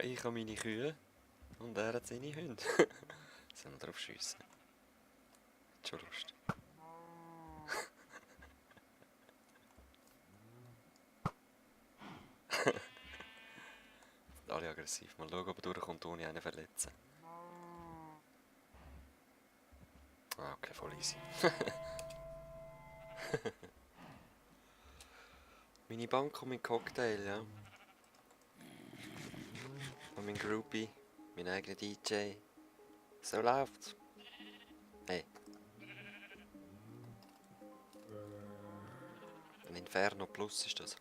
Ich habe meine Kühe und er hat seine Hunde. Sollen wir drauf schiessen? Hat schon Lust. Sind alle aggressiv. Mal schauen, ob er durchkommt, ohne einen verletzen. Ah, okay, voll easy. Meine Bank und mein Cocktail, ja. Und mein Groupie, mein eigener DJ. So läuft's. Hey. Ein Inferno Plus ist das.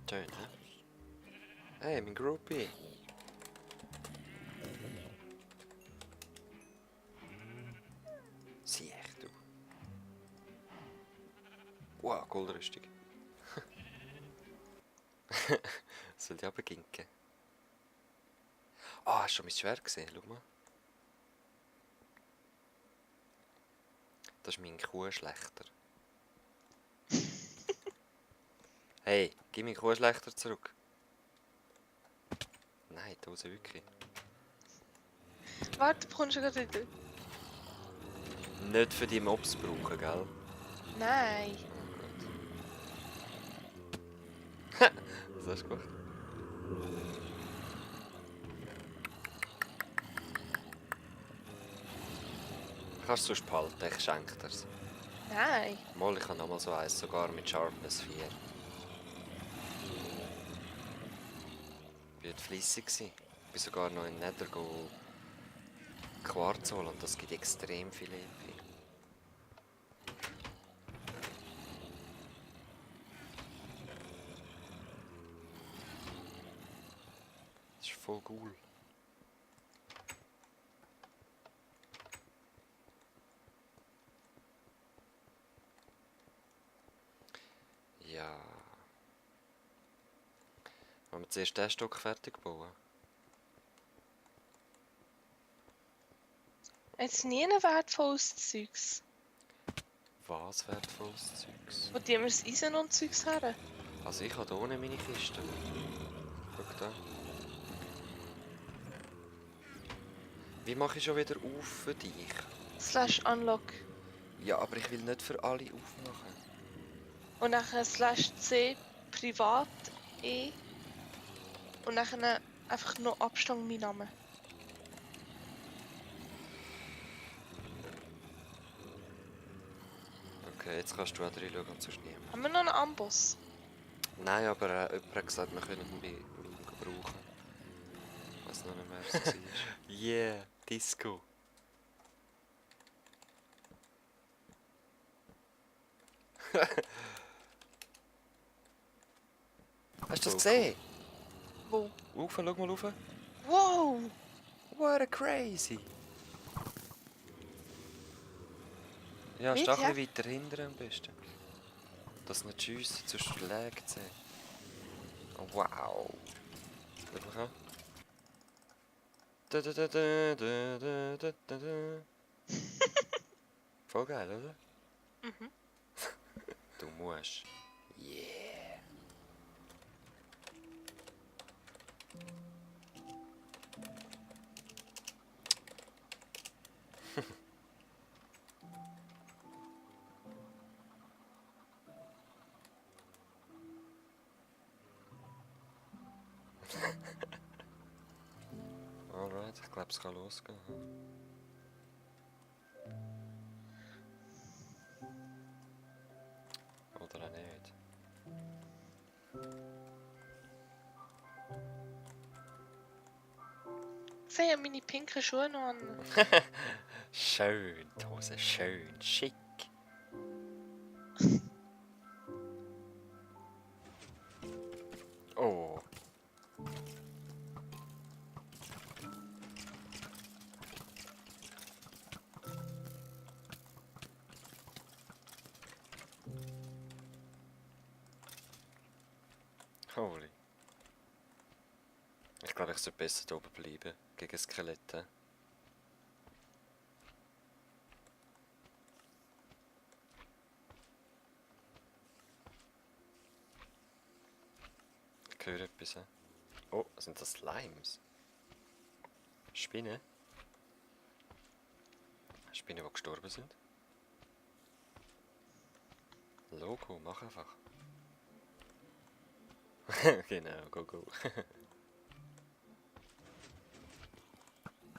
Schön, hä? Hey, mein Groupie. Sieh echt, du. Wow, Goldrüstung. Soll die runterginken? Ah, hast du schon mein Schwert gesehen? Schau mal. Das ist mein Kuhschlechter. Hey, gib meinen Kuhschlechter zurück. Nein, die Hose wirklich. Warte, bekommst du gerade wieder? Nicht für die Mobs brauchen, gell? Nein. Was hast du gemacht? Kannst du sonst behalten, ich schenke dir's. Nein. Mal, ich habe nochmal so eins, sogar mit Sharpness 4. Ich war fleissig. Ich bin sogar noch in Nether Quarz holen und das gibt extrem viel EP. Das ist voll cool. Ja. Wollen wir zuerst den Stock fertig bauen? Jetzt nie ein wertvolles Zeugs. Was wertvolles Zeugs? Wo die wir das Eisen und Zeugs her? Also ich habe hier ohne meine Kiste. Schau da. Wie mache ich schon wieder auf für dich? Slash unlock. Ja, aber ich will nicht für alle aufmachen. Und nachher slash C privat E. Und nachher einfach noch Abstand mein Name. Okay, jetzt kannst du auch reinschauen und sonst niemand. Haben wir noch einen Amboss? Nein, aber jemand hat gesagt, wir können ihn bei ihm brauchen. Ich weiß noch nicht mehr, was es war. Yeah, Disco. Hast du das gesehen? Wo? Rauf, schau mal rauf. Wow! What a crazy. Ja, Mit, steh ein ja? bisschen weiter hinten am besten. Dass nicht schiessen, sonst schlägt sie. Oh, wow. Schau mal an. Da, da, da, da, da, da, da, da, da. Voll geil, oder? Mhm. Du musst. Yeah. Alright, ich glaube, es kann losgehen. Oder auch nicht. Sehe meine pinken Schuhe noch an. Schön, die Hose, schön, schick. Oh. Holy. Ich glaube, ich sollte besser da oben bleiben. Gegen Skelette. höre etwas. Hä? Oh, sind das Slimes? Spinnen? Spinnen, die gestorben sind? Logo, mach einfach. Genau, go, go.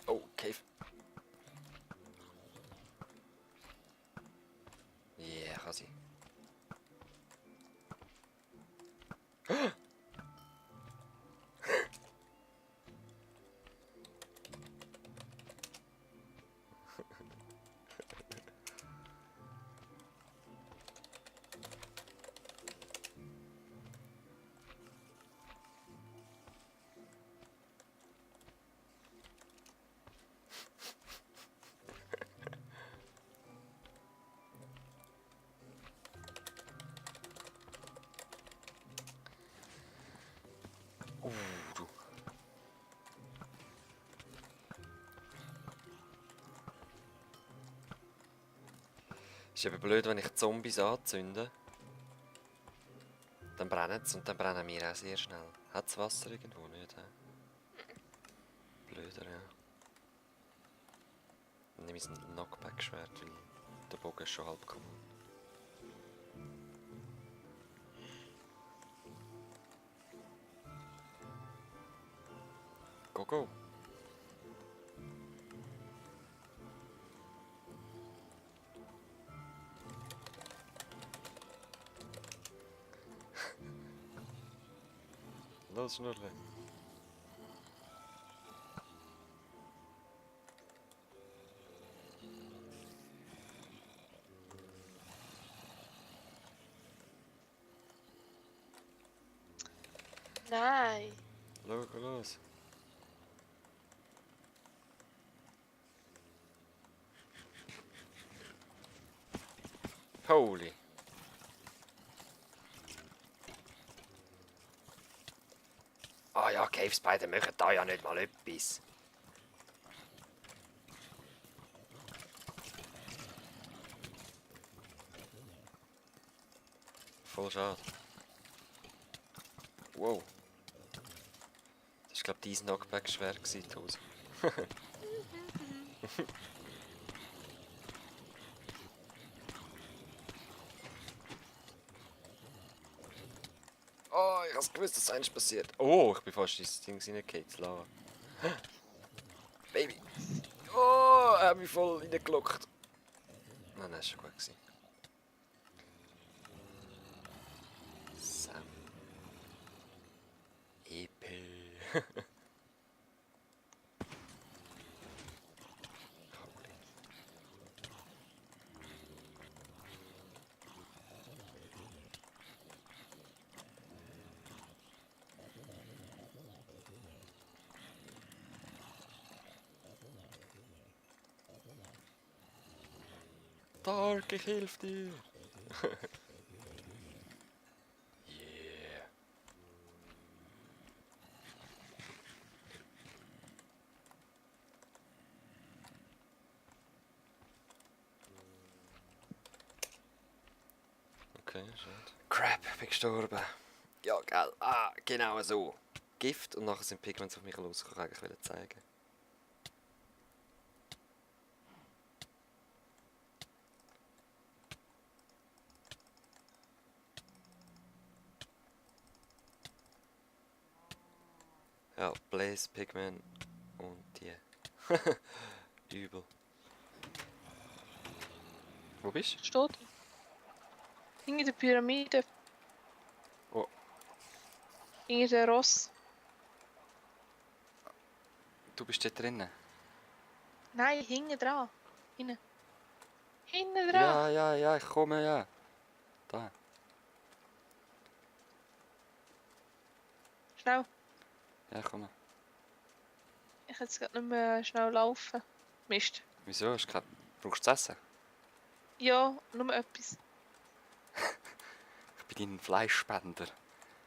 Oh, Cave. Yeah, kann sie. Du. Ist eben blöd, wenn ich Zombies anzünde. Dann brennen sie und dann brennen wir auch sehr schnell. Hat es Wasser irgendwo nicht? He? Blöder, ja. Dann nehme ich ein Knockback-Schwert, weil der Bogen ist schon halb kaputt. Go, go! Los, Schnurrle! Nein. Los, go los! Holy! Ah ja, Cave Spider machen da ja nicht mal etwas. Voll schade. Wow. Das war, glaube ich, dein Knockback-Schwert, die Hose. Oh, ich hab's gewusst, dass eines passiert. Oh, ich bin fast ins Ding reingefallen, ins Lava. Baby! Oh, er hat mich voll reingelockt. Nein, das war schon gut gewesen. Sam. EP. Dark, ich helfe dir. Yeah. Okay, schade. Crap, bin gestorben. Ja, gell. Ah, genau so. Gift und nachher sind Pigments auf mich losgekommen, eigentlich wollte zeigen. Ja, Blaze, Pigment und die. Übel. Wo bist du? Steht. Hinter der Pyramide. Oh. Hinter der Ross. Du bist dort drinnen? Nein, hinten dran. Hinten. Hinten dran. Ja, ja, ja, ich komme, ja. Da. Schnell. Ja, ich komme. Ich kann jetzt gerade nicht mehr schnell laufen. Mist. Wieso? Brauchst du zu essen? Ja, nur etwas. Ich bin dein Fleischspender.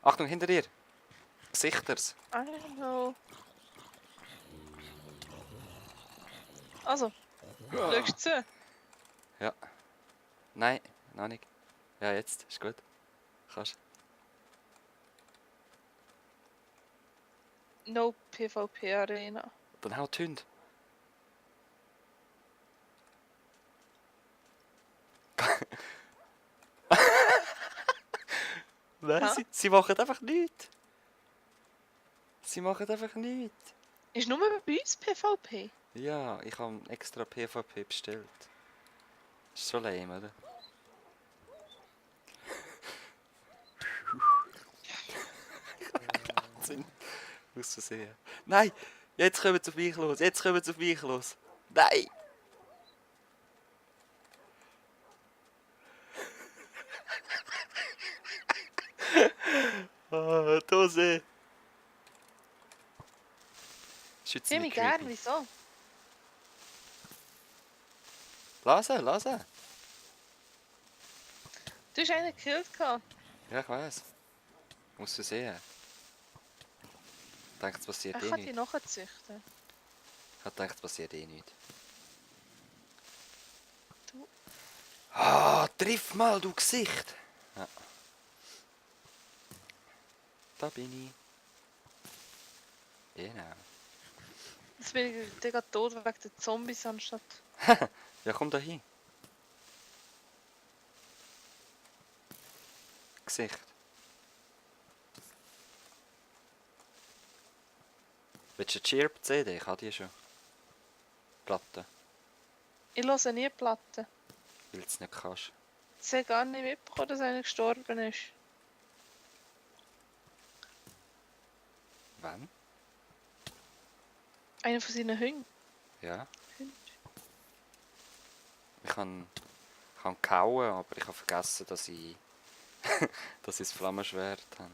Achtung, hinter dir! Gesichters! I don't know. Also, schaust du zu? Ja. Nein, noch nicht. Ja, jetzt. Ist gut. Kannst. No PvP Arena. Dann haut die Hunde. Nein, Hä? sie machen einfach nichts. Sie machen einfach nichts. Ist nur bei uns PvP? Ja, ich habe extra PvP bestellt. Ist so lame, oder? Wahnsinn. Muss man sehen. Nein! Jetzt kommen sie auf mich los! Jetzt kommen sie auf mich los! Nein! Ah, Dose! Ist jetzt Sehe mich nicht gern, creepy. wieso? Lass. Du hast einen gekillt gehabt. Ja, ich weiß. Muss man sehen. Denkt, es passiert Ich eh kann die nicht. nachzüchten. Ich hab gedacht, es passiert eh nicht. Du. Ah, triff mal, du Gesicht! Ja. Da bin ich. Genau. Jetzt bin ich gerade tot wegen der Zombies anstatt. Ja, komm da hin. Gesicht. Willst du eine Chirp-CD? Ich habe die schon. Platte. Ich höre nie Platten. Weil du es nicht kannst. Ich habe gar nicht mitbekommen, dass einer gestorben ist. Wann? Einer von seinen Hunden. Ja. Ich kann kauen, aber ich habe vergessen, dass ich dass ich das Flammenschwert habe.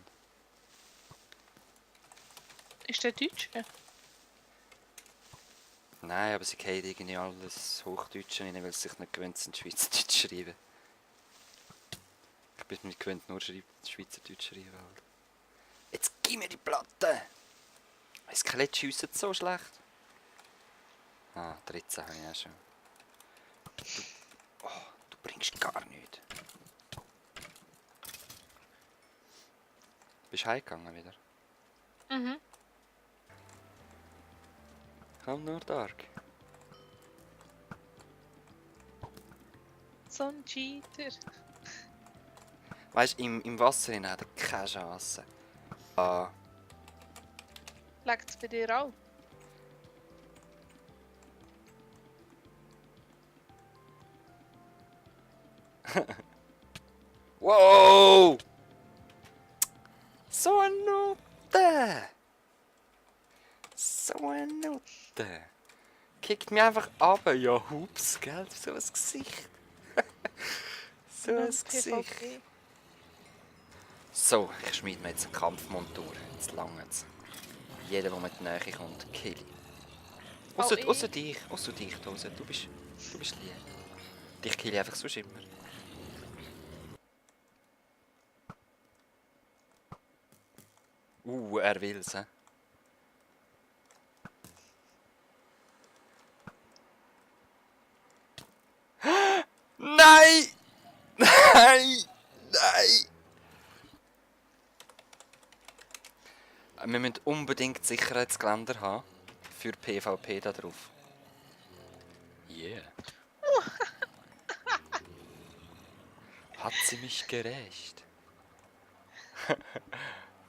Ist der Deutsche? Nein, aber sie gehen irgendwie alles Hochdeutsch rein, weil sie sich nicht gewöhnt sind, Schweizerdeutsch zu schreiben. Ich bin nicht gewöhnt, nur Schweizerdeutsch zu schreiben. Halt. Jetzt gib mir die Platte! Das Skelett schiessen so schlecht. Ah, 13 habe ich auch schon. Du bringst gar nichts. Bist du heimgegangen wieder? Mhm. Komm nur, Dark. So ein Cheater. Weißt du, im Wasser hinein hat er keine Chance. Ah, Legt es bei dir auch? wow! So eine Note! So eine Note! Kickt mich einfach ab, ja hups, gell? So ein Gesicht. So ein Gesicht. PvP. So, ich schmiede mir jetzt eine Kampfmontur. Jetzt langt's. Jeder, der mit der Nähe kommt, kill ich. Auch ich. Ausser dich, Dose. Du bist lieb. Dich kill ich einfach sonst immer. Er will's, hä? Nein! Nein! Nein! Wir müssen unbedingt Sicherheitsgeländer haben. Für PvP da drauf. Yeah. Hat sie mich gerecht?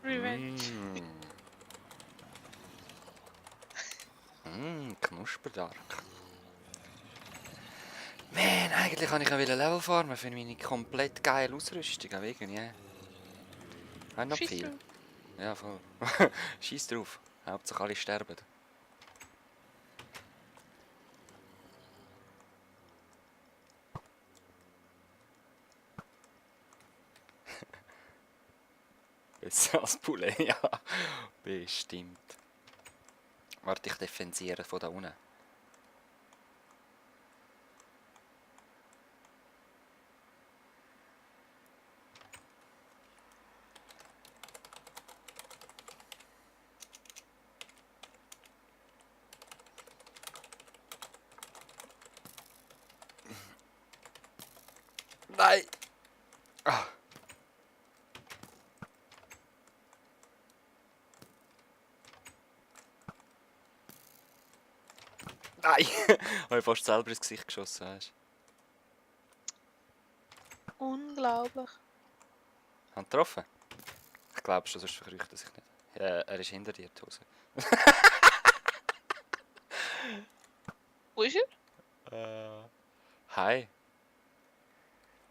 Revenge. Knusperdark. Man, eigentlich kann ich ja wieder Level farmen für meine komplett geile Ausrüstung. Aber irgendwie... Haben noch Schieß viel. drauf. Ja, voll. Schieß drauf. Hauptsache alle sterben. Besser als Poulet, ja. Bestimmt. Warte, ich defensiere von da unten. Nein! Ah. Ei! Habe ich fast selber ins Gesicht geschossen, weißt du? Unglaublich. Haben getroffen? Ich glaube schon, sonst verkrücht er sich nicht. Er ist hinter dir, die Hose. Wo ist er? Hi.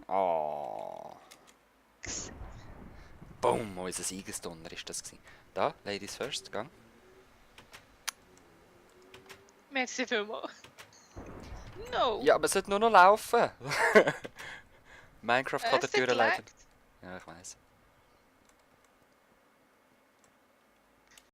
Oh. Boom, unser Siegesdonner ist das gewesen. Da, Ladies first, gang. Merci vielmals. No! Ja, aber es sollte nur noch laufen. Minecraft kann Es die hat Tür leider. geleckt. Ja, ich weiß.